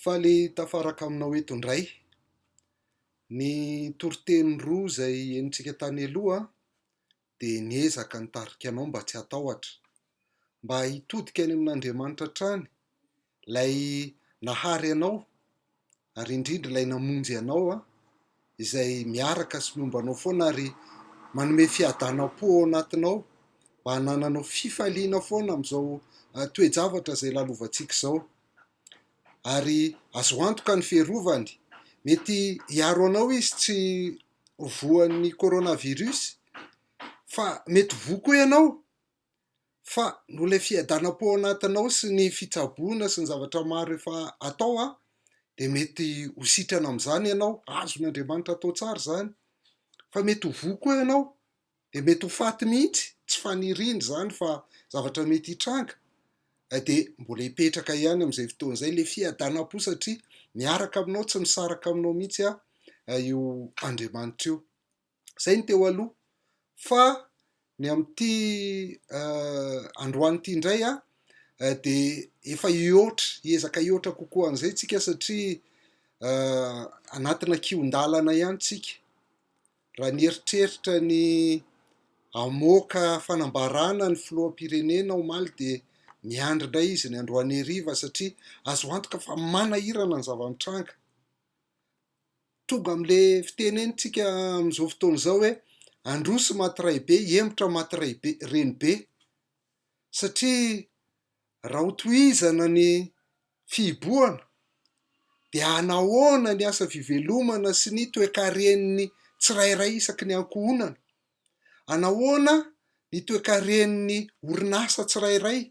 Faly tafaraka aminao eto indray. Ny toriteny roa izay henontsika tany aloha dia niezaka nitarika anao mba tsy hatahotra, mba hitodika any amin'Andriamanitra hatrany, ilay nahary anao ary indrindra ilay namonjy anao izay miaraka sy miomba anao foana ary manome fiadanam-po ao anatinao mba hanananao fifaliana foana amin'izao toe-javatra izay lalovantsika izao. Ary azo antoka ny fiarovany, mety hiaro anao izy tsy ho voan'ny coronavirus fa mety voa koa ianao fa noho ilay fiadanam-po ao anatinao sy ny fitsaboana sy ny zavatra maro efa atao an, dia mety ho sitrana amin'izany ianao, azon'Andriamanitra atao tsara izany, fa mety ho voa koa ianao, dia mety ho faty mihitsy, tsy faniriana izany fa zavatra mety hitranga, dia mbola hipetraka ihany amin'izay fotoana izay ilay fiadanam-po satria miaraka aminao, tsy misaraka aminao mihitsy io Andriamanitra io. Izay ny teo aloha. Fa ny amin'ity androany ity indray dia efa hihoatra, hiezaka hihoatra kokoa an'izay tsika satria anatina kihon-dalana ihany tsika. Raha nieritreritra ny hamoaka fanambarana ny filoham-pirenena omaly dia miandry indray izy ny androany hariva satria azo antoka fa manahirana ny zava-mitranga. Tonga amin'le fiteny eny tsika amin'izao fotoana izao hoe Androsy maty raibe, hihemotra maty raibe, renibe. Satria raha hotohizana ny fihibohana dia hanahoana ny asa fivelomana sy ny toekaren'ny tsirairay isaky ny ankohonana? Hanahoana ny toekaren'ny orinasa tsirairay?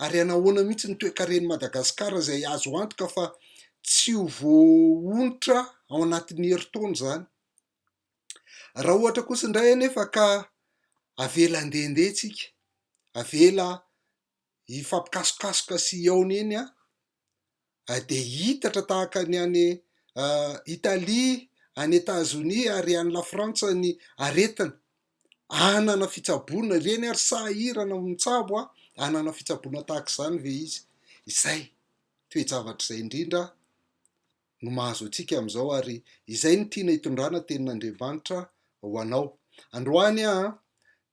Ary hanahoana mihitsy ny toekaren'i Madagasikara izay azo antoka fa tsy ho voaonitra ao anatin'ny herintaona izany? Raha ohatra kosa indray anefa ka avela handehandeha tsika, avela hifampikasokasoka sy hihaona eny an, dia hiitatra tahaka ny any Italia, any Etazonia ary any Lafrantsa ny aretina. Hanana fitsaboana ireny ary sahirana mitsabo an, hanana fitsaboana tahaka izany ve izy? Izay toe-javatra izay indrindra no mahazo antsika amin'izao ary izay no tiana hitondrana tenin'Andriamanitra ho anao. Androany aho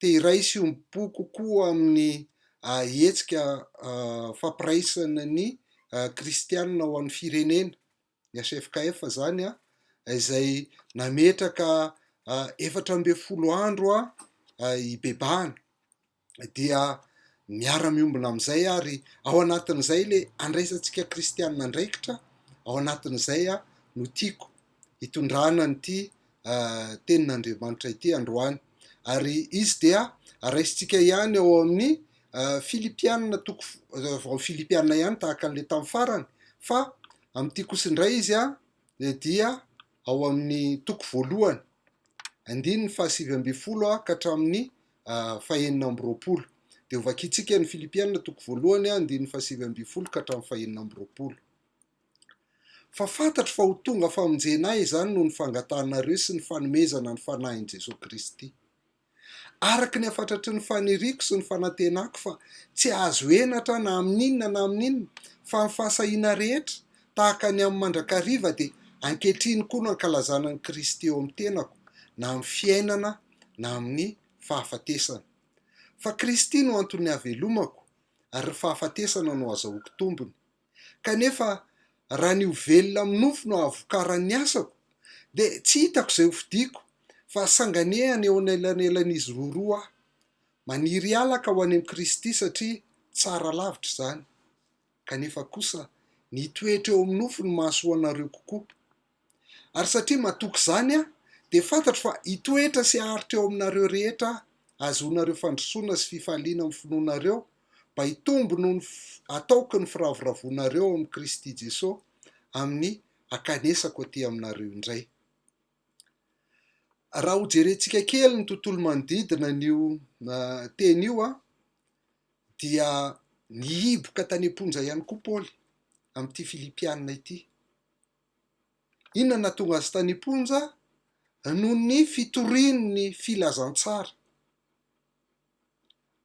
te hiray sy hiombom-po kokoa amin'ny hetsika fampiraisana ny kristianina ho an'ny firenena, ny HFKF izany, izay nametraka 14 andro hibebahana. dia miara-miombona amin'izay ary ao anatin'izay le andraisantsika kristianina andraikitra, ao anatin'izay no tiako hitondrana an'ity tenin'Andriamanitra ity androany. Ary izy dia raisintsika ihany ao amin'ny Filipiana toko ao Filipiana ihany tahaka an'ilay tamin'ny farany fa amin'ity kosa indray izy dia ao amin'ny toko voalohany, andininy faha-19 ka hatramin'ny fahenina amby roapolo. Dia hovakintsika ny Filipiana toko voalohany andininy faha-19 ka hatramin'ny fahenina amby roapolo. Fa fantatro fa ho tonga famonjena ahy izany noho ny fangatahanareo sy ny fanomezana ny Fanahin'i Jesoa Kristy. Araka ny hafatratry ny faniriako sy ny fanantenako fa tsy hahazo henatra aho na amin'inona na amin'inona, fa ny fahasahiana rehetra, tahaka ny amin'ny mandrakariva dia ankehitriny koa no ankalazana an'i Kristy eo amin'ny tenako, na amin'ny fiainana na amin'ny fahafatesana. Fa Kristy no anton'ny havelomako, ary ny fahafatesana no azahoako tombony. Kanefa raha ny ho velona amin'ny nofo no hahavokaran'ny asako, dia tsy hitako izay hofidiko, fa sanganehana eo anelanelan'izy roroa aho. Maniry hialaka ho any amin'i Kristy satria tsara lavitra izany. Kanefa kosa ny hitoetra eo amin'ny nofo no mahasoa anareo kokoa. Ary satria matoky izany aho, dia fantatro fa hitoetra sy haharitra eo aminareo rehetra aho, hahazoanareo fandrosoana sy fifaliana amin'ny finoanareo, mba hitombo noho ny ataoko ny firavoravoanareo ao amin'i Kristy Jesoa, amin'ny hankanesako aty aminareo indray. Raha hojerentsika kely ny tontolo manodidina an'io teny io, dia nihiboka tany am-ponja ihany koa Paoly amin'ity Filipiana ity. Inona no nahatonga azy tany am-ponja? Noho ny fitoriany ny filazantsara.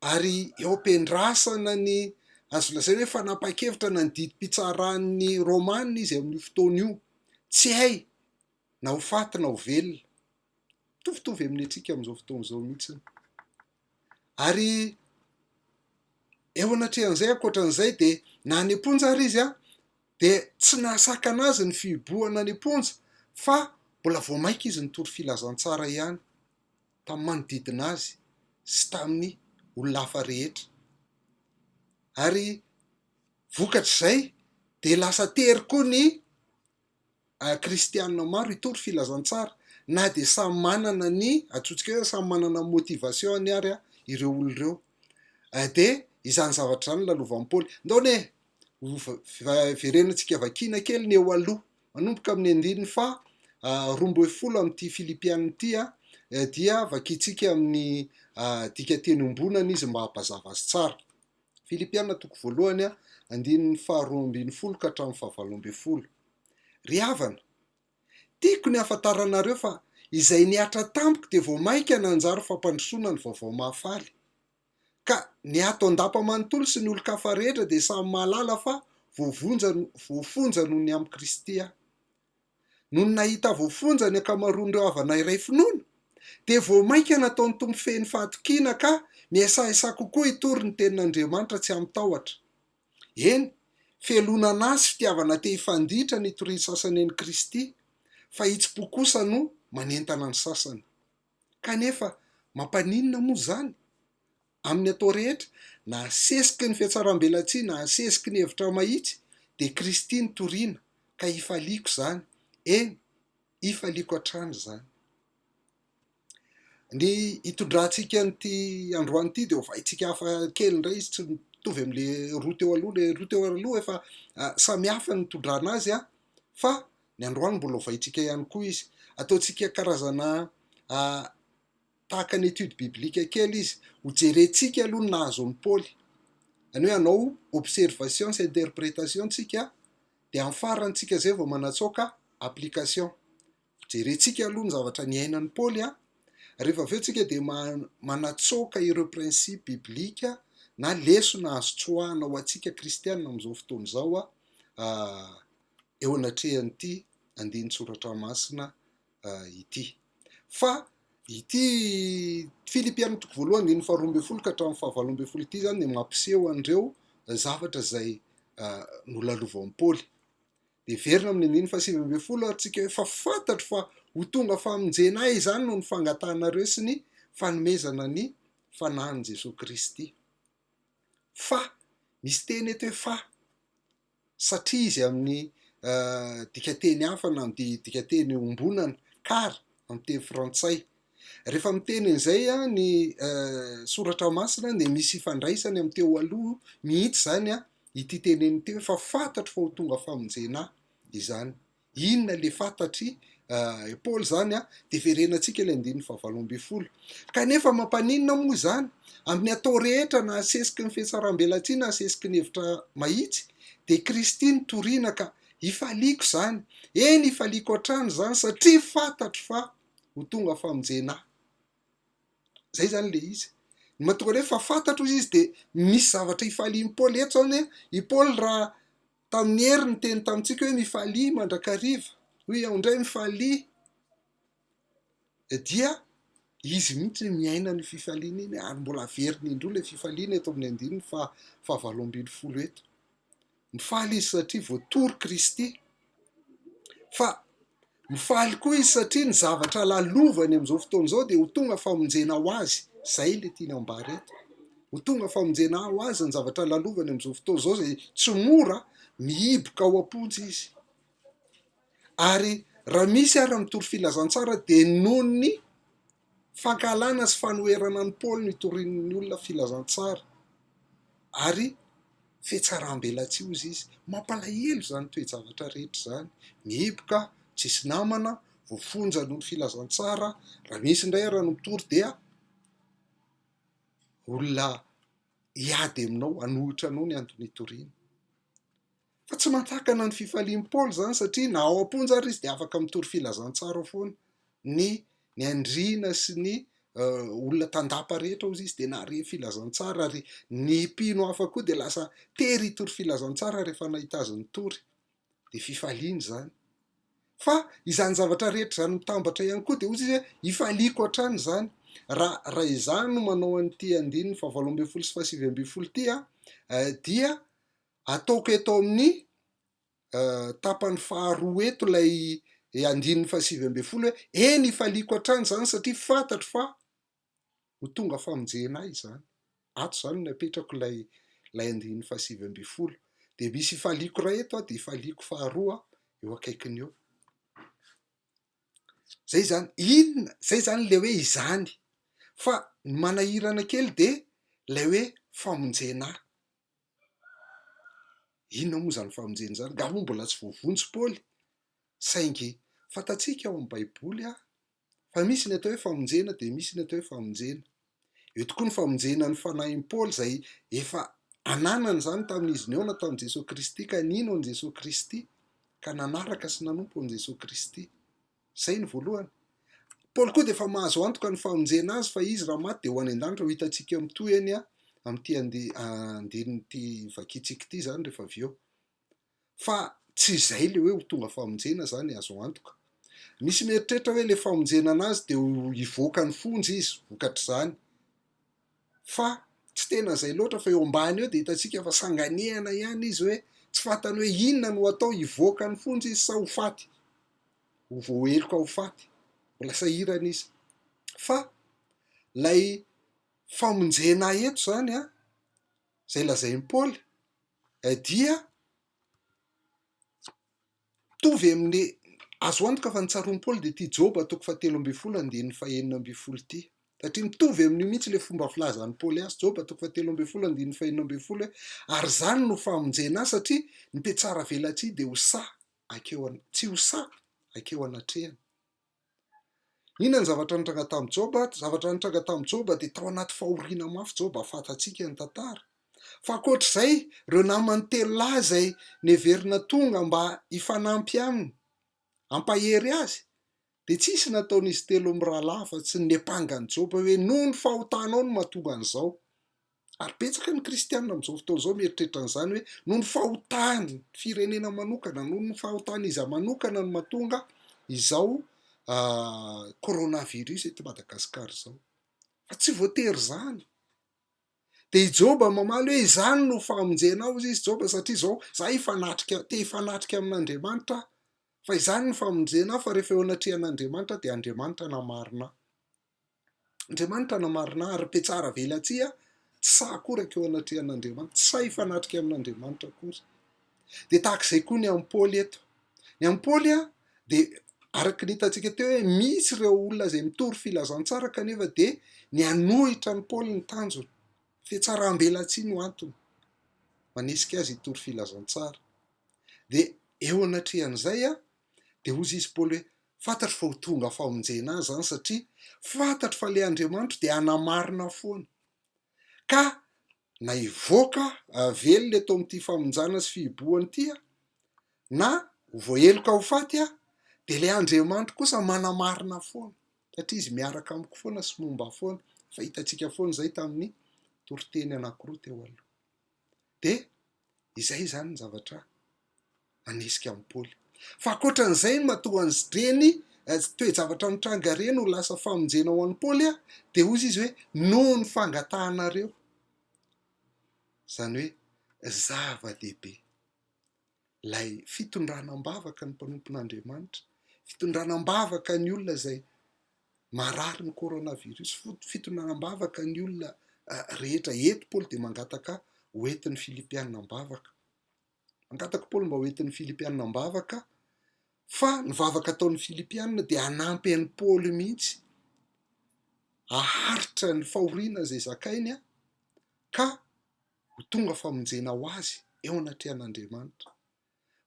Ary eo am-piandrasana ny Azo lazaina hoe fanapahan-kevitra na ny didim-pitsaran'ny Romana izy amin'io fotoana io. Tsy hay na ho faty na ho velona. Mitovitovy amin'ny antsika amin'izao fotoana izao mihitsy. Ary eo anatrehan'izay, ankoatran'izay dia na any am-ponja ary izy dia tsy nahasakana azy ny fihibohana any am-ponja fa mbola vao mainka izy nitory filazantsara ihany tamin'ny manodidina azy sy tamin'ny olona hafa rehetra. Ary vokatr'izay dia lasa tery koa ny kristiana maro hitory filazantsara na dia samy manana ny antsointsika hoe samy manana ny motivation-ny ary ireo olona ireo. Dia izany zavatra izany no lalovan'i Paoly. Ndao anie ho verenantsika vakiana kely ny eo aloha, manomboka amin'ny andininy faha 12 amin'ity Filipiana ity dia vakintsika amin'ny dikanteny iombonana izy mba hampazava azy tsara. Filipiana toko voalohany andininy faha-12 ka hatramin'ny faha-18. Ry havana, tiako ny hahafantaranareo fa izay nihatra tamiko dia vao mainka nanjary fampandrosoana ny Vaovao Mahafaly. Ka ny ato an-dapa manontolo sy ny olon-kafa rehetra dia samy mahalala fa voavonja voafonja noho ny amin'i Kristy aho. Nony nahita voafonja ny ankamaroan'ireo havana iray finoana, dia vao mainka nataon'ny Tompo feno fahatokiana ka miasaisa kokoa hitory ny tenin'Andriamanitra tsy amin-tahotra. Eny, fialonana sy fitiavana te hifanditra ny itorian'ny sasany an'i Kristy, fa hitsim-po kosa no manentana ny sasany. Kanefa, mampaninona moa izany? Amin'ny atao rehetra, na asesiky ny fihatsarambelatsihy na asesiky ny hevitra mahitsy, dia Kristy no toriana, ka ifaliako izany, eny, ifaliako hatrany izany. Ny hitondrantsika an'ity androany ity dia ovaintsika hafa kely indray izy, tsy mitovy amin'ilay roa teo aloha, ilay roa teo aloha efa samy hafa ny nitondrana azy an, fa ny androany mbola ovaintsika ihany koa izy. Ataontsika karazana tahaka ny étude biblique kely izy, ho jerentsika aloha ny nahazo an'i Paoly, izany hoe hanao observation sy interprétation tsika, dia amin'ny farany tsika izay vao manatsoaka application. Jerentsika aloha ny zavatra niainan'i Paoly an, rehefa avy eo tsika dia manatsoaka ireo principe biblique na lesona azo tsoahana ho antsika kristiana amin'izao fotoana izao an, eo anatrehan'ity andinin-tsoratra masina ity. Fa ity Filipiana toko voalohany andininy faharoa ambin'ny folo ka hatramin'ny fahavalo ambin'ny folo ity izany dia mampiseho an'ireo zavatra izay nolalovan'i Paoly. Dia heverina amin'ny andininy fahasivy ambin'ny folo ary tsika hoe fa fantatro fa ho tonga famonjena ahy izany noho ny fangatahanareo sy ny fanomezana ny Fanahin'i Jesoa Kristy. Fa, misy teny eto hoe fa. satria izy amin'ny dikanteny hafa na amin'ny dikanteny iombonana, car amin'ny teny frantsay. Rehefa miteny an'izay ny soratra masina dia misy ifandraisany amin'ny teo aloha mihitsy izany ity teneniny ity hoe fa fantatro fa ho tonga famonjena ahy izany. Inona le fantatr'i Paoly izany an? Dia verenantsika ilay andininy fahavalo ambin'ny folo. Kanefa mampaninona moa izany? Amin'ny atao rehetra na asesiky ny fihatsarambelatsihy na asesiky ny hevitra mahitsy, dia Kristy no torina ka ifaliako izany, eny ifaliako hatrany izany satria fantatro fa ho tonga famonjena ahy. Zay zany le izy. Ny mahatonga ny hoe fa fantatro hozy izy dia misy zavatra ifalian'i Paoly eto zany an, i Paoly raha Tamin'ny hery niteny tamintsika hoe mifalia mandrakariva, hoy aho indray mifalia, dia izy mihitsy no miaina an'io fifaliana iny ary mbola averiny indroa ilay fifaliana eto amin'ny andininy fahavalo ambin'ny folo eto. Mifaly izy satria voatory Kristy. Fa Mifaly koa izy satria ny zavatra lalovany amin'izao fotoana izao dia ho tonga famonjena ho azy. Izay ilay tiany ambara eto. Ho tonga famonjena ho azy ny zavatra lalovany amin'izao fotoana izao izay tsy mora, mihiboka ao am-ponja izy. Ary raha misy ary mitory filazantsara dia noho ny fankahalana sy fanoherana an'i Paoly no itorian'ny olona filazantsara. Ary fihatsarambelatsihy hozy izy. Mampalahelo izany toe-javatra rehetra izany. Mihiboka, tsisy namana, voafonja noho ny filazantsara, raha misy indray ary no mitory dia olona hiady aminao, hanohitra anao ny antony itoriana. Fa tsy mahatakana ny fifalian'i Paoly izany satria na ao am-ponja ary izy dia afaka mitory filazantsara foana. Ny ny andriana sy ny olona tandapa rehetra hozy izy dia nahare filazantsara ary ny mpino hafa koa dia lasa tery hitory filazantsara rehefa nahita azy nitory. Dia fifaliana izany. Fa izany zavatra rehetra izany mitambatra ihany koa dia hozy izy hoe ifaliako hatrany izany. Raha raha izaho no manao an'ity andininy fahavalo ambin'ny folo sy fahasivy ambin'ny folo ity an, dia ataoko eto amin'ny tapany faharoa eto ilay andininy fahasivy ambin'ny folo hoe eny ifaliako hatrany izany satria fantatro fa ho tonga famonjena ahy izany. Ato izany no apetrako ilay ilay andininy fahasivy ambin'ny folo. Dia misy ifaliako iray eto dia ifaliako faharoa eo akaikiny eo. Zay izany, inona, zay izany ilay hoe izany. Fa ny manahirana kely dia ilay hoe famonjena ahy. Inona moa izany famonjena izany? Nga moa mbola tsy voavonjy Paoly? Saingy fantatsika ao amin'ny Baiboly fa misy ny atao hoe famonjena dia misy ny atao hoe famonjena. Eo tokoa ny famonjena ny fanahin'i Paoly izay efa ananany izany tamin'izy nihaona tamin'i Jesoa Kristy ka nino an'i Jesoa Kristy ka nanaraka sy nanompo an'i Jesoa Kristy. Izay no voalohany. Paoly koa dia efa mahazo antoka ny famonjena azy fa izy raha maty dia ho any an-danitra, ho hitantsika eo mitohy eny amin'ity andininy ity vakintsika ity izany rehefa avy eo. Fa tsy izay ilay hoe ho tonga famonjena izany azo antoka. Misy mieritreritra hoe ilay famonjena anazy dia ho hivoaka ny fonja izy vokatr'izany. Fa tsy tena izay loatra fa eo ambany eo dia hitantsika fa sanganehana ihany izy hoe tsy fantany hoe inona no atao hivoaka ny fonja izy sa ho faty. Ho voaheloka ho faty. Mbola sahirana izy. Fa ilay famonjena eto izany an, izay lazain'i Paoly dia mitovy amin'ny, azo antoka fa ny tsaroan'i Paoly dia ity Joba toko fahatelo ambin'ny folo andininy fahenina ambin'ny folo ity. Satria mitovy amin'io mihitsy ilay fomba filazan'i Paoly azy, Joba toko fahatelo ambin'ny folo andininy fahenina ambin'ny folo hoe, ary izany no famonjena ahy satria ny mpiatsara velatsihy dia ho sahy hankeo an, tsy ho sahy hankeo anatrehany. Inona ny zavatra nitranga tamin'i Joba? Zavatra nitranga tamin'i Joba dia tao anaty fahoriana mafy Joba, fantatsika ny tantara. Fa ankoatr'izay, ireo namany telo lahy izay neverina tonga mba hifanampy aminy, hampahery azy, dia tsisy nataon'izy telo mirahalahy fa tsy ny niampanga an'i Joba hoe noho ny fahotanao no mahatonga an'izao. Ary betsaka ny kristianina amin'izao fotoana izao mieritreritra an'izany hoe noho ny fahotan'ny firenena manokana, noho ny fahotan'iza manokana no mahatonga izao coronavirus eto Madagasikara izao. Fa tsy voatery izany. Dia i Joba mamaly hoe izany no famonjenao hozy izy Joba satria izao za hifanatrika, te hifanatrika amin'Andriamanitra aho. Fa izany no famonjena ahy fa rehefa eo anatrehan'Andriamanitra dia Andriamanitra namarina ahy. Andriamanitra namarina ahy ary mpiatsara velatsihy aho, tsy sahy akory hankeo anatrehan'Andriamanitra, tsy sahy hifanatrika amin'Andriamanitra akory. Dia tahaka izay koa ny amin'i Paoly eto. Ny amin'i Paoly dia araka ny hitantsika teo hoe misy ireo olona izay mitory filazantsara kanefa dia ny hanohitra an'i Paoly ny tanjony. Fihatsaram-belatsihy no antony manesika azy hitory filazantsara. Dia eo anatrehan'izay dia hozy izy Paoly hoe fantatro fa ho tonga famonjena ahy izany satria fantatro fa ilay Andriamanitro dia hanamarina foana. Ka na hivoaka velona eto amin'ity famonjana sy fihibohana ity aho, na ho voaheloka ho faty aho, dia ilay Andriamanitro kosa manamarina foana, satria Izy miaraka amiko foana sy momba ahy foana. Efa hitantsika foana izay tamin'ny toriteny anankiroa teo aloha. Dia izay izany ny zavatra manesika an'i Paoly. Fa ankoatran'izay ny mahatonga an'ireny toe-javatra nitranga ireny ho lasa famonjena ho an'i Paoly dia hoy izy hoe noho ny fangatahanareo. Izany hoe zava-dehibe ilay fitondrana am-bavaka ny mpanompon'Andriamanitra, fitondrana am-bavaka ny olona izay marary ny coronavirus, fitondrana am-bavaka ny olona rehetra. Eto Paoly dia mangataka ho entin'ny Filipiana am-bavaka. Mangataka Paoly mba ho entin'ny Filipiana am-bavaka, fa ny vavaka ataon'ny Filipiana dia hanampy an'i Paoly mihitsy haharitra ny fahoriana izay zakainy ka ho tonga famonjena ho azy eo anatrehan'Andriamanitra.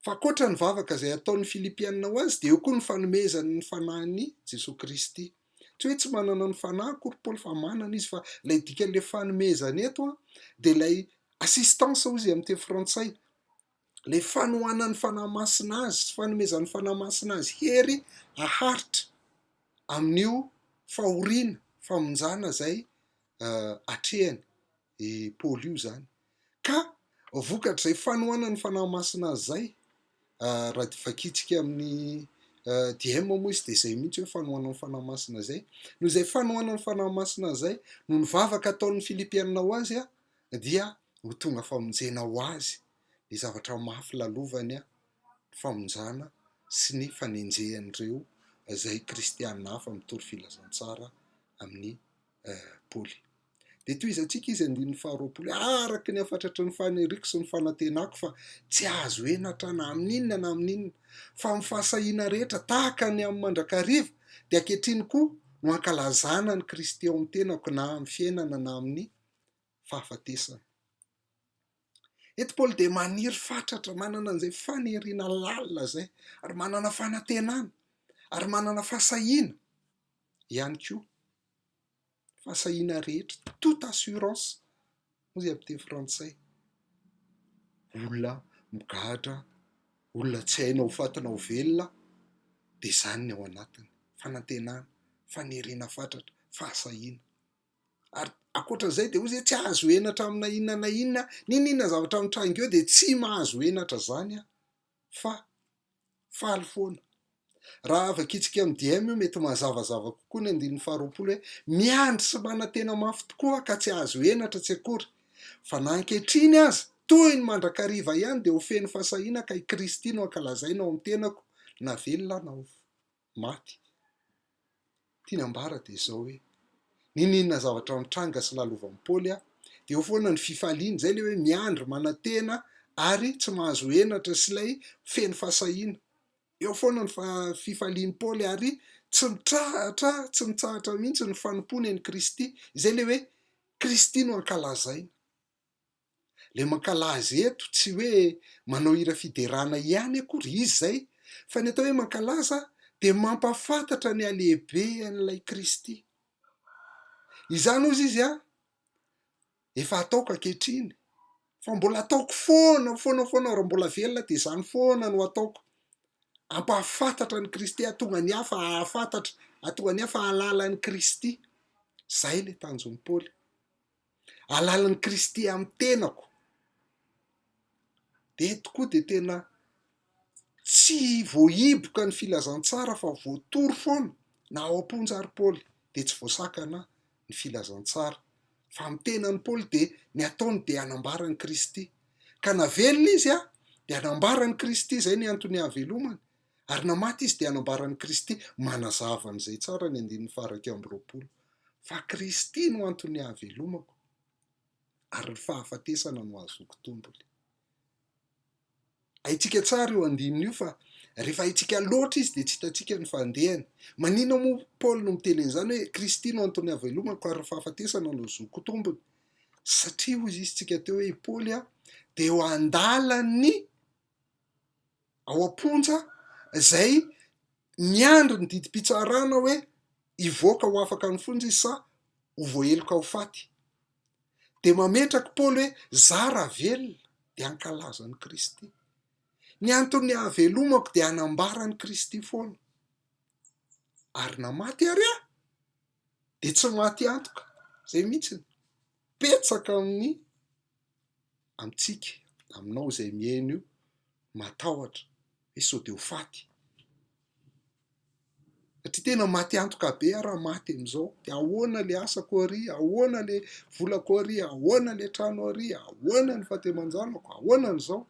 Fa ankoatra ny vavaka izay ataon'ny Filipiana ho azy dia eo koa ny fanomezany ny Fanahin'i Jesoa Kristy. Tsy hoe tsy manana ny Fanahy akory Paoly fa manana izy fa ilay dikan'ilay fanomezana eto dia ilay assistance hozy amin'ny teny frantsay, ilay fanohanan'ny Fanahy Masina azy sy fanomezan'ny Fanahy Masina azy hery haharitra amin'io fahoriana, famonjana izay atrehany i Paoly io izany. Ka vokatr'izay fanohanan'ny Fanahy Masina azy izay, raha vakintsika amin'ny DM moa izy dia izay mihitsy hoe fanohanan'ny Fanahy Masina izay. Noho izay fanohanan'ny Fanahy Masina izay, noho ny vavaka ataon'ny Filipiana ho azy dia ho tonga famonjena ho azy ny zavatra mafy lalovany, ny famonjana sy ny fanenjehan'ireo izay kristiana hafa mitory filazantsara amin'i Paoly. Dia tohizantsika izy andininy faharoapolo hoe, Araka ny hafatratry ny faniriako sy ny fanantenako fa tsy azo henatra na amin'inona na amin'inona, fa amin'ny fahasahiana rehetra tahaka ny amin'ny mandrakariva, dia ankehitriny koa no hankalazana an'i Kristy ao amin'ny tenako na amin'ny fiainana na amin'ny fahafatesana. Eto Paoly dia maniry fatratra, manana an'izay faniriana lalina izay, ary manana fanantenana, ary manana fahasahiana ihany koa. Fahasahiana rehetra, toute assurance, hoy izy amin'ny teny frantsay. Olona migadra, olona tsy haina ho faty na ho velona, dia izany ny ao anatiny, fanantenana, faniriana fatratra, fahasahiana. Ary ankoatra izay dia hoy izy hoe tsy azo henatra amina inona na inona, n'inon'inona zavatra mitranga eo dia tsy mahazo henatra izany aho fa faly foana. Raha vakintsika amin'ny DM io mety mazavazava kokoa ny andininy faharoapolo hoe miandry sy manantena mafy tokoa aho ka tsy azo henatra tsy akory. Fa na ankehitriny aza, toy ny mandrakariva ihany dia ho feno fahasahiana ka i Kristy no ankalazaina ao amin'ny tenako na velona aho na ho maty. Tiany ambara dia izao hoe, n'inon'inona zavatra mitranga sy lalovan'i Paoly dia eo foana ny fifaliana, izay ilay hoe miandry, manantena ary tsy mahazo henatra sy ilay feno fahasahiana. Eo foana ny fifalian'i Paoly ary tsy mitrahatra, tsy mitsahatra mihitsy ny fanompoany an'i Kristy, izay ilay hoe Kristy no ankalazaina. Ilay mankalaza eto tsy hoe manao hira fiderana ihany akory, izy izay, fa ny atao hoe mankalaza dia mampahafantatra ny halehibehan'ilay Kristy. Izany hozy izy an, efa ataoko ankehitriny, fa mbola ataoko foana, foana, foana, raha mbola velona dia izany foana no ataoko. Hampahafantatra an'i Kristy, hahatonga ny hafa hahafantatra, hahatonga ny hafa hahalala an'i Kristy. Izay ilay tanjon'i Paoly. Alalan'i Kristy amin'ny tenako. Dia eto koa dia tena tsy voahiboka ny filazantsara fa voatory foana, na ao am-ponja ary Paoly dia tsy voasakana ny filazantsara. Fa amin'ny tenan'i Paoly dia ny ataony dia hanambara an'i Kristy. Ka na velona izy dia hanambara an'i Kristy, izay ny antony hahavelomany. Ary na maty izy dia hanambara an'i Kristy, manazava an'izay tsara ny andininy faha-21. Fa Kristy no anton'ny hahavelomako, ary ny fahafatesana no hahazoako tombony. Haintsika tsara io andininy io fa rehefa haintsika loatra izy dia tsy hitantsika ny fandehany. Maninona moa Paoly no miteny an'izany hoe Kristy no anton'ny hahavelomako ary ny fahafatesana no hahazoako tombony? Satria hoy izy tsika teo hoe i Paoly dia eo an-dalan'ny ao am-ponja izay miandry ny didim-pitsarana hoe hivoaka ho afaka ny fonja izy sa ho voaheloka ho faty. Dia mametraka i Paoly hoe za raha velona dia hankalaza an'i Kristy. Ny anton'ny hahavelomako dia hanambara an'i Kristy foana. Ary na maty ary aho dia tsy maty antoka, izay mihitsy. Betsaka amin'ny amintsika, aminao izay mihaino io, matahotra hoe sao dia ho faty. Satria tena maty antoka be aho raha maty amin'izao, dia ahoana ilay asako ary, ahoana ilay volako ary, ahoana ilay trano ary, ahoana ny fahateman-janako, ahoana an'izao.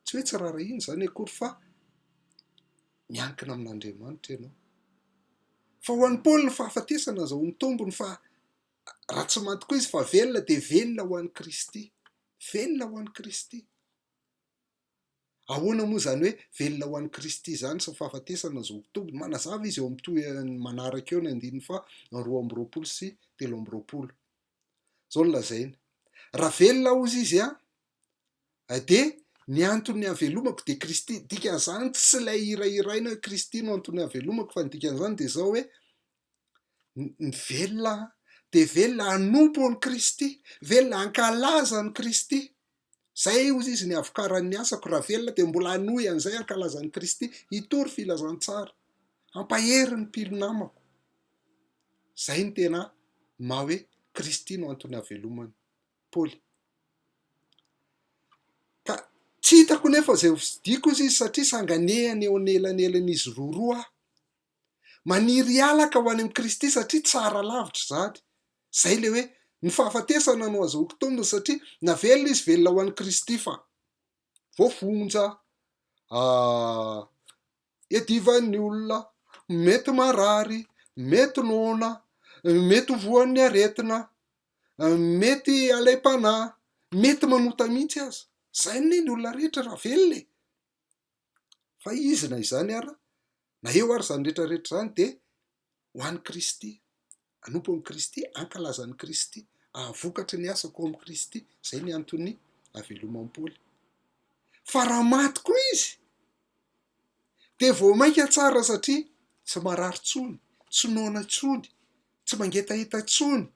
Tsy hoe tsy raharahiana izany akory fa miankina amin'Andriamanitra ianao. Fa ho an'i Paoly ny fahafatesana azahoany tombony fa Raha tsy maty koa izy fa velona dia velona ho an'i Kristy. Velona ho an'i Kristy. Ahoana moa izany hoe velona ho an'i Kristy izany sy ny fahafatesana izao tompony? Manazava izy eo amin'ny tohiny manaraka eo ny andininy faha 22 sy 23. Izao no lazainy, Raha velona hozy izy an, dia ny anton'ny havelomako dia Kristy. Dikan'izany tsy ilay hirahiraina hoe Kristy no anton'ny havelomako fa ny dikan'izany dia izao hoe Ny velona dia velona hanompo an'i Kristy, velona hankalaza an'i Kristy. Izay hozy izy ny havokaran'ny asako, raha velona dia mbola hanohy an'izay hankalaza an'i Kristy, hitory filazantsara, hampahery ny mpino namako. Izay no tena maha hoe Kristy no antony havelomany. Paoly. Ka tsy hitako nefa izay hofidiko hozy izy satria sanganehana eo anelanelan'izy roroa aho. Maniry hialaka ho any amin'i Kristy satria tsara lavitra izany. Izay ilay hoe ny fahafatesana no azahoako tombony satria na velona izy velona ho an'i Kristy fa voafonja, iadivan'ny olona, mety marary, mety noana, mety ho voan'ny aretina, mety alaim-panahy, mety manota mihitsy aza. Izay anie ny olona rehetra raha velona e! Fa izy na izany ara, na eo ary izany rehetra rehetra izany dia ho an'i Kristy, hanompo an'i Kristy, hankalaza an'i Kristy, hahavokatra ny asako ao amin'i Kristy, izay ny antony haveloman'i Paoly. Fa raha maty koa izy dia vao mainka tsara satria tsy marary intsony, tsy noana intsony, tsy mangetaheta intsony,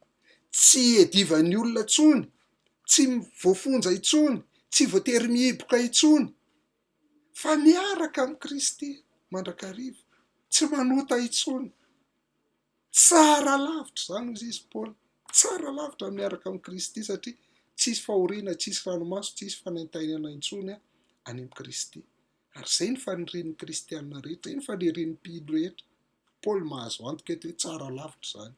tsy iadivan'ny olona intsony, tsy voafonja intsony, tsy voatery mihiboka intsony, fa miaraka amin'i Kristy mandrakariva, tsy manota intsony. Tsara lavitra izany hozy izy Paoly, tsara lavitra ny miaraka amin'i Kristy satria tsisy fahoriana, tsisy ranomaso, tsisy fanaintainana intsony any amin'i Kristy. Ary izay ny fanirian'ny kristiana rehetra, izay ny fanirian'ny mpino rehetra. Paoly mahazo antoka eto hoe tsara lavitra izany.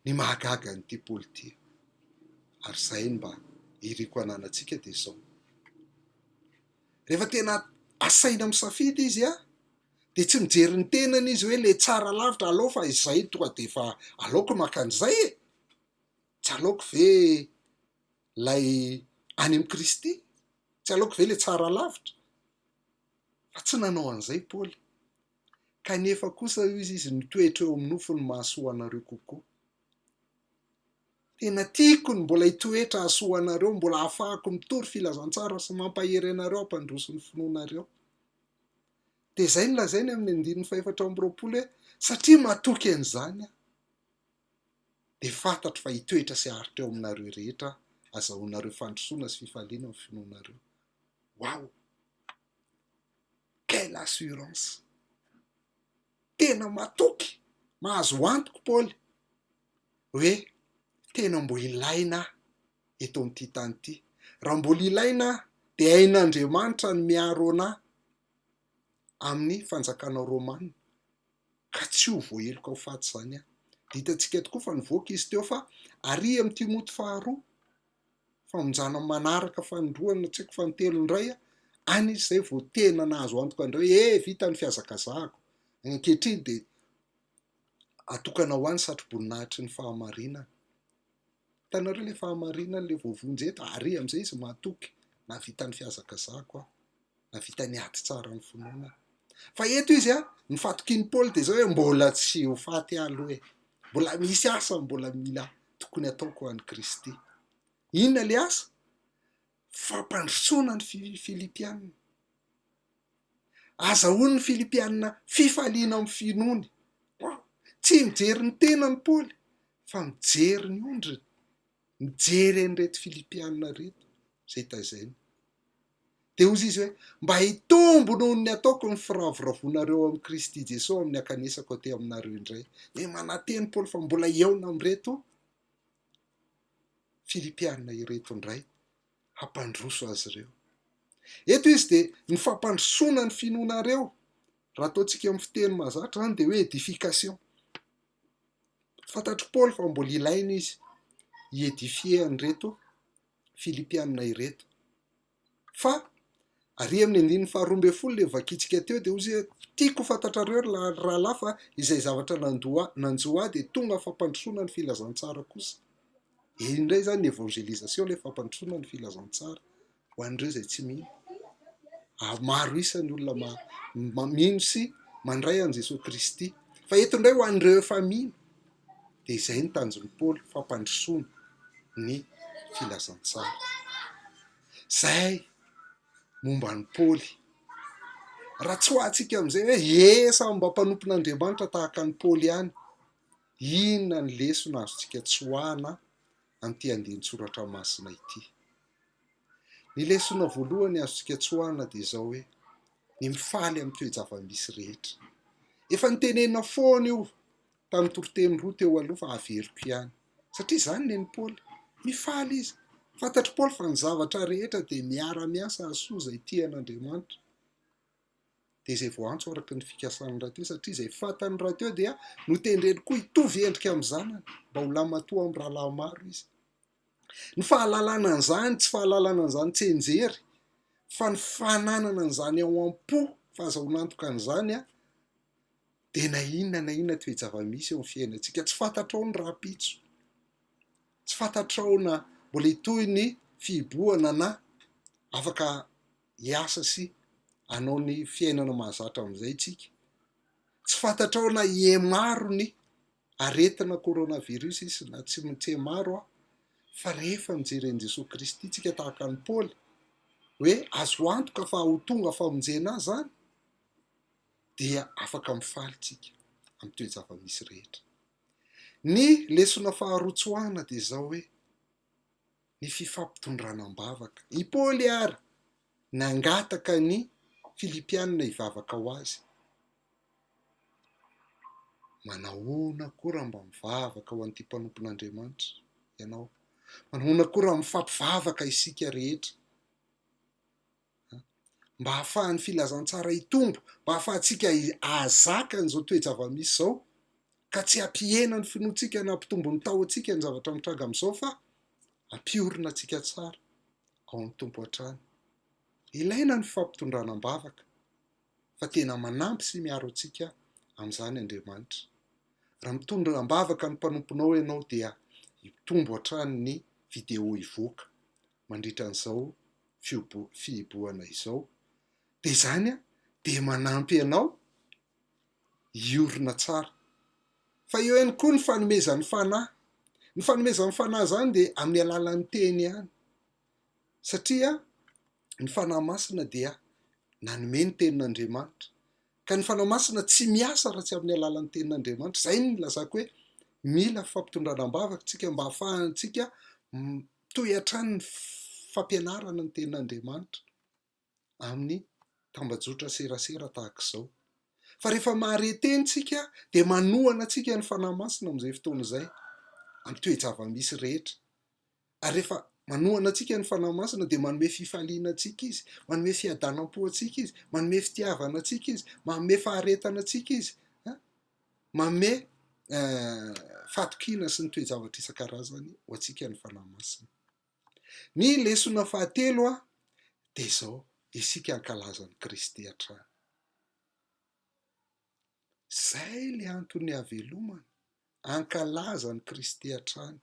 Ny mahagaga an'ity Paoly ity, ary izay no mba iriko hananantsika dia izao, rehefa tena asaina misafidy izy an, dia tsy mijery ny tenany izy hoe le tsara lavitra aleo fa izay tonga dia efa aleoko maka an'izay e! Tsy aleoko ve ilay any amin'i Kristy? Tsy aleoko ve ilay tsara lavitra? Fa tsy nanao an'izay Paoly. Kanefa kosa hoy izy, ny toetra eo amin'ny nofo no mahasoa anareo kokoa. Tena tiako ny mbola hitoetra hahasoa anareo, mbola hahafahako mitory filazantsara sy mampahery anareo hampandroso ny finoanareo. Dia izay no lazainy amin'ny andininy fahefatra amby roapolo hoe, satria matoky an'izany aho, dia fantatro fa hitoetra sy haharitra eo aminareo rehetra aho, hazahoanareo fandrosoana sy fifaliana amin'ny finoanareo. Waouh! Quelle assurance! Tena matoky, mahazo antoko Paoly hoe tena mbo ilaina aho eto amin'ity tany ity. Raha mbola ilaina aho dia hain'Andriamanitra ny miaro anà amin'ny fanjakana romana ka tsy ho voaheloka ho faty izany aho. Dia hitantsika tokoa fa nivoaka izy teo fa ary amin'i Timoty faharoa, famonjana manaraka fanindroany na tsy haiko fanintelony indray, any izy izay vao tena nahazo antoka indray hoe eh vita ny fihazakazahako, ankehitriny dia atokana ho ahy ny satroboninahitry ny fahamarinana. Hitanareo ilay fahamarinana ilay voavonjy eto, ary amin'izay izy mahatoky, nahavita ny fihazakazahako aho, nahavita ny ady tsara amin'ny finoana aho. Fa eto izy an, ny fatokian'i Paoly dia izao hoe mbola tsy ho faty aho aloha e, mbola misy asa mbola mila tokony hataoko ho an'i Kristy. Inona ilay asa? Fampandrosoana ny Filipiana. Azahoan'ny Filipiana fifaliana amin'ny finoany. Tsy mijery ny tenany Paoly fa mijery ny ondriny, mijery an'ireto Filipiana ireto izay tazainy. Dia hozy izy hoe, Mba hitombo noho ny ataoko ny firavoravoanareo ao amin'i Kristy Jesoa amin'ny hankanesako aty aminareo indray. Dia manantena Paoly fa mbola hihaona amin'ireto Filipiana ireto indray hampandroso azy ireo. Eto izy dia ny fampandrosoana ny finoanareo, raha ataontsika amin'ny fiteny mahazatra izany dia hoe édification. Fantatr'i Paoly fa mbola ilaina izy hi-édifier an'ireto Filipiana ireto. Fa ary amin'ny andininy faharoa ambin'ny folo ilay vakintsika teo dia hozy hoe tiako ho fantatrareo ry rahalahy fa izay zavatra nandoa nanjo ahy dia tonga fampandrosoana ny filazantsara kosa. Eo indray izany ny évangélisation ilay fampandrosoana ny filazantsara ho an'ireo izay tsy mino. Ary maro isa ny olona mino sy mandray an'i Jesoa Kristy. Fa eto indray ho an'ireo efa mino dia izay ny tanjon'i Paoly, fampandrosoana ny filazantsara. Izay momba an'i Paoly. Raha tsoahantsika amin'izay hoe ie samy mba mpanompon'Andriamanitra tahaka an'i Paoly ihany, inona ny lesona azontsika tsoahana amin'ity andinin-tsoratra masina ity? Ny lesona voalohany azontsika tsoahana dia izao hoe, ny mifaly amin'ny toe-java-misy rehetra. Efa nitenenina foana io. tamin'ny toriteny roa teo aloha fa averiko ihany. Satria izany nen'i Paoly. Mifaly izy. Fantatr'i Paoly fa ny zavatra rehetra dia miara-miasa hahasoa izay tia an'Andriamanitra. Dia izay voaantso araka ny fikasany rahateo, satria izay fantany rahateo dia notendreny koa hitovy endrika amin'ny zanany, mba ho lahimatoa amin'ny rahalahy maro izy. Ny fahalalana an'izany, tsy fahalalana an'izany tsianjery, fa ny fananana an'izany ao am-po, fahazahoana antoka an'izany, dia na inona na inona toe-java-misy eo amin'ny fiainantsika, tsy fantatrao ny rahampitso, tsy fantatrao na mbola hitohy ny fihibohana na afaka hiasa sy hanao ny fiainana mahazatra amin'izay isika, tsy fantatrao na hihamaro ny aretina coronavirus izy na tsy tsy maro aho fa rehefa mijery an'i Jesoa Kristy tsika tahaka an'i Paoly hoe azo antoka fa ho tonga famonjena ahy zany dia afaka mifaly tsika amin'ny toe-java-misy rehetra. Ny lesona faharoa tsoahana dia izao hoe ny fifampitondrana am-bavaka. I Paoly ary nangataka ny Filipianina hivavaka ho azy. Manahoana koa raha mba mivavaka ho an'ity mpanompon'Andriamanitra ianao? Manahoana koa raha mifampivavaka isika rehetra? Mba hahafahan'ny filazantsara hitombo, mba hahafahantsika hahazaka an'izao toe-java-misy izao, ka tsy hampihena ny finoantsika na hampitombo ny tahotsika ny zavatra mitranga amin'izao fa hampiorina antsika tsara ao amin'ny Tompo hatrany. Ilaina ny fifampitondrana am-bavaka. fa tena manampy sy miaro antsika amin'izany Andriamanitra. Raha mitondra am-bavaka ny mpanomponao ianao dia hitombo hatrany ny vidéo hivoaka mandritra an'izao fihibohana izao. Dia izany dia manampy anao hiorina tsara. Fa eo ihany koa ny fanomezan'ny Fanahy. Ny fanomezan'ny Fanahy izany dia amin'ny alalan'ny teny ihany. Satria ny Fanahy Masina dia nanome ny Tenin'Andriamanitra. Ka ny Fanahy Masina tsy miasa raha tsy amin'ny alalan'ny Tenin'Andriamanitra. Izay no nilazako hoe mila fampitondrana am-bavaka isika mba hahafahantsika mitohy hatrany ny fampianarana ny Tenin'Andriamanitra amin'ny tambajotra serasera tahaka izao. Fa rehefa mahare teny isika dia manohana antsika ny Fanahy Masina amin'izay fotoana izay, amin'ny toe-java-misy rehetra. Ary rehefa manohana antsika ny Fanahy Masina dia manome fifaliana antsika Izy, manome fiadanam-po antsika Izy, manome fitiavana antsika Izy, manome faharetana antsika Izy, manome fahatokiana sy ny toe-javatra isan-karazany ho antsika ny Fanahy Masina. Ny lesona fahatelo dia izao, isika hankalaza an'i Kristy hatrany. Izay ilay antony havelomana, hankalaza an'i Kristy hatrany.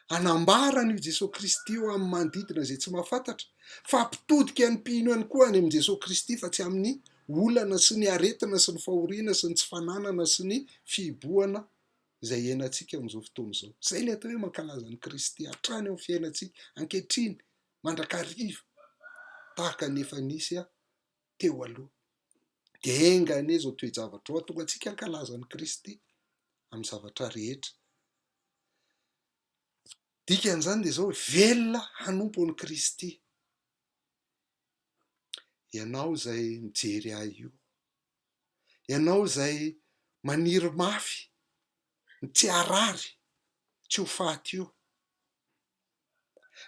Hanambara an'io Jesoa Kristy io amin'ny manodidina izay tsy mahafantatra, fa hampitodika ny mpino ihany koa any amin'i Jesoa Kristy fa tsy amin'ny olana sy ny aretina sy ny fahoriana sy ny tsy fananana sy ny fihibohana izay iainantsika amin'izao fotoana izao. Izay ilay atao hoe mankalaza an'i Kristy hatrany amin'ny fiainantsika ankehitriny mandrakariva tahaka ny efa nisy teo aloha. Dia enga anie izao toe-javatra izao hahatonga antsika hankalaza an'i Kristy amin'ny zavatra rehetra. Dikan'izany dia izao hoe velona hanompo an'i Kristy ianao izay mijery ahy io, ianao izay maniry mafy ny tsy harary, tsy ho faty io.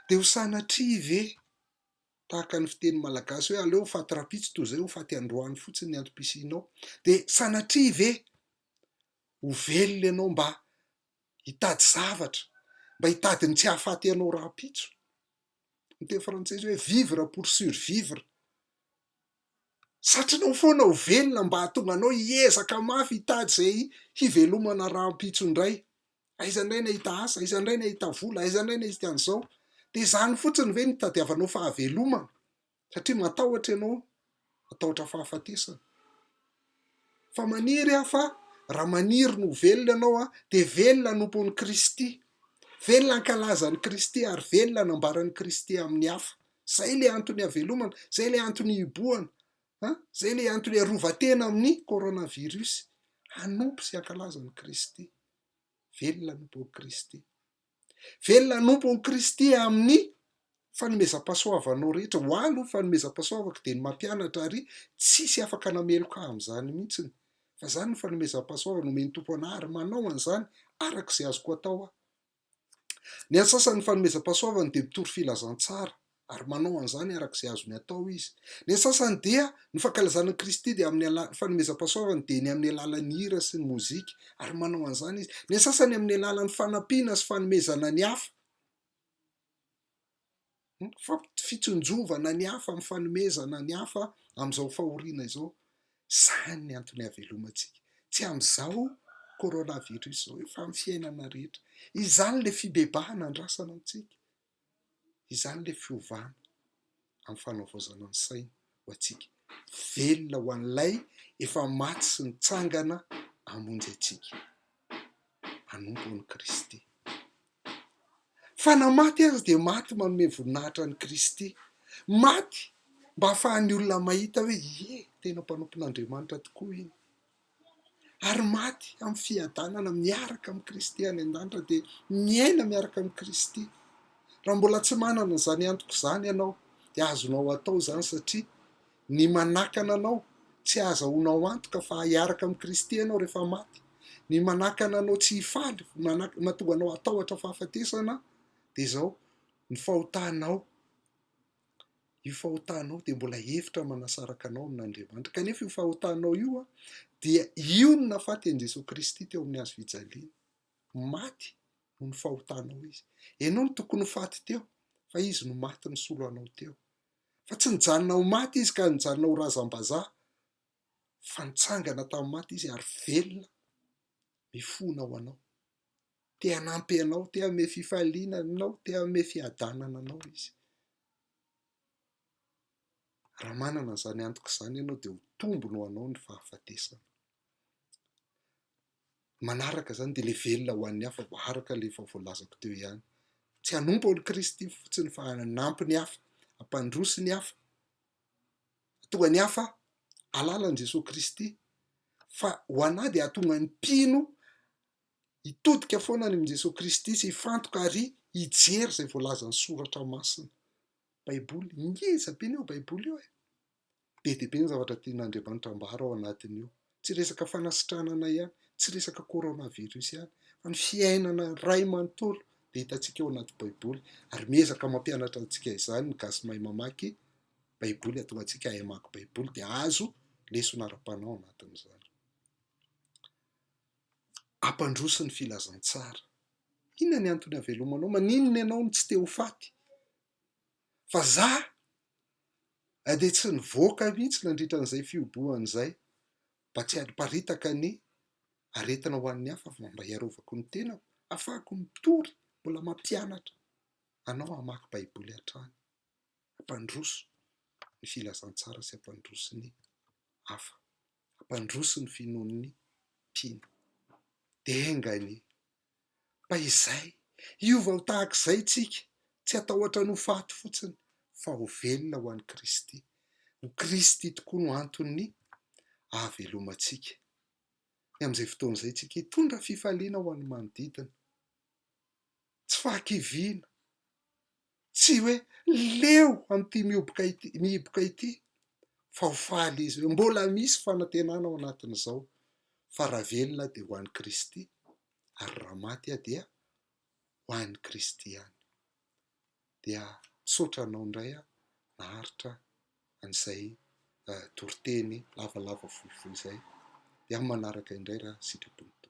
Dia ho sanatria ve tahaka ny fiteny malagasy hoe aleo ho faty rahampitso toy izay ho faty androany fotsiny ny antom-pisianao. Dia sanatria ve ho velona ianao mba hitady zavatra, mba hitady ny tsy hahafaty anao rahampitso? Ny teny frantsay izy hoe vivre pour survivre. Satrinao foana ho velona mba hahatonga anao hiezaka mafy hitady izay hivelomana rahampitso indray. Aiza indray ny hahita asa, aiza indray ny hahita vola, aiza indray ny hahita an'izao. Dia izany fotsiny ve no itadiavanao fahavelomana? Satria matahotra ianao, matahotra fahafatesana. Fa maniry aho fa raha maniry ny ho velona ianao dia velona hanompo an'i Kristy, velona hankalaza an'i Kristy ary velona hanambara an'i Kristy amin'ny hafa. Izay ilay antony havelomana, izay ilay antony hihibohana, izay ilay antony hiarovan-tena amin'ny coronavirus, hanompo sy hankalaza an'i Kristy. Velona hanompo an'i Kristy. Velona hanompo an'i Kristy amin'ny fanomezam-pahasoavanao rehetra. Ho ahy aloha ny fanomezam-pahasoavako dia ny mampianatra ary tsisy afaka nameloka ahy amin'izany mihitsy. Fa izany ny fanomezam-pahasoavana omen'ny Tompo anah ary manao an'izany araka izay azoko atao aho. Ny an'ny sasany ny fanomezam-pahasoavany dia mitory filazantsara ary manao an'izany araka izay azony atao izy. Ny an'ny sasany dia ny fankalazana an'i Kristy dia amin'ny ala- ny fanomezam-pahasoavany dia ny amin'ny alalan'ny hira sy ny mozika ary manao an'izany izy. Ny an'ny sasany amin'ny alalan'ny fanampiana sy fanomezana ny hafa. Fitsinjovana ny hafa amin'ny fanomezana ny hafa amin'izao fahoriana izao. Izany ny antony hahavelomantsika. Tsy amin'izao coronavirus izao io fa amin'ny fiainana rehetra. Izany ilay fibebahana andrasana amintsika. Izany ilay fiovana amin'ny fanavaozana ny saina ho antsika. Velona ho an'ilay efa maty sy nitsangana hamonjy antsika. Hanompo an'i Kristy. Fa na maty aza dia maty manome voninahitra an'i Kristy. Maty mba hahafahan'ny olona mahita hoe ie, tena mpanompon'Andriamanitra tokoa iny. Ary maty amin'ny fiadanana miaraka amin'i Kristy any an-danitra dia miaina miaraka amin'i Kristy. Raha mbola tsy manana izany antoka izany ianao dia azonao atao izany satria ny manakana anao tsy hahazahoanao antoka fa hiaraka amin'i Kristy ianao rehefa maty, ny manakana anao tsy hifaly, mahatonga anao hatahotra fahafatesana dia izao, ny fahotanao, io fahotanao dia mbola hevitra manasaraka anao amin'Andriamanitra, kanefa io fahotanao io dia io no nahafaty an'i Jesoa Kristy teo amin'ny hazo fijaliana, maty noho ny fahotanao Izy, ianao no tokony ho faty teo fa Izy no maty nisolo anao teo. Fa tsy nijanona ho maty izy ka nijanona ho razam-bazaha, fa nitsangana tamin'ny maty izy ary velona mifona ho anao. Te hanampy anao, te hanome fifaliana anao, te hanome fiadanana anao izy. Raha manana an'izany antoka izany ianao dia ho tombony ho anao ny fahafatesana. Manaraka izany dia ilay velona ho an'ny hafa, araka ilay efa voalazako teo ihany. Tsy hanompo an'i Kristy fotsiny fa hanampy ny hafa, hampandroso ny hafa, hahatonga ny hafa hahalala an'i Jesoa Kristy. Fa ho anà dia hahatonga ny mpino hitodika foana any amin'i Jesoa Kristy sy hifantoka ary hijery izay voalazan'ny Soratra Masina. Baiboly, ngeza be anie io Baiboly io e! Be dia be ny zavatra tian'Andriamanitra ambara ao anatin'io. Tsy resaka fanasitranana ihany, tsy resaka coronavirus ihany, fa ny fiainana iray manontolo dia hitantsika ao anaty Baiboly, ary miezaka mampianatra antsika izany ny gasy mahay mamaky Baiboly, hahatonga antsika hahay hamaky Baiboly dia hahazo lesona ara-panahy ao anatin'izany. Hampandroso ny filazantsara. Inona ny antony havelomanao? Maninona ianao no tsy te ho faty? Fa za dia tsy nivoaka mihitsy nandritra an'izay fihobohana izay mba tsy hamparitaka ny aretina ho an'ny hafa fa mba hiarovako ny tenako, ahafahako mitory, mbola mampianatra anao hamaky baiboly hatrany, hampandroso ny filazantsara sy hampandroso ny hafa, hampandroso ny finoan'ny mpino. Dia enga anie Mba izay, hiova ho tahaka izay isika, tsy hatahotra ny ho faty fotsiny, fa ho velona ho an'i Kristy. Ho Kristy tokoa no anton'ny ahavelomantsika. Ny amin'izay fotoana izay isika hitondra fifaliana ho an'ny manodidina. Tsy fahakiviana, tsy hoe leo amin'ity mihoboka ity, mihiboka ity, fa ho faly izy hoe mbola misy fanantenana ao anatin'izao, fa raha velona dia ho an'i Kristy, ary raha maty aho dia ho an'i Kristy ihany. Dia misaotra anao indray aho naharitra an'izay toriteny lavalava fohifohy izay. Dia amin'ny manaraka indray raha sitrapon'ny Tompo.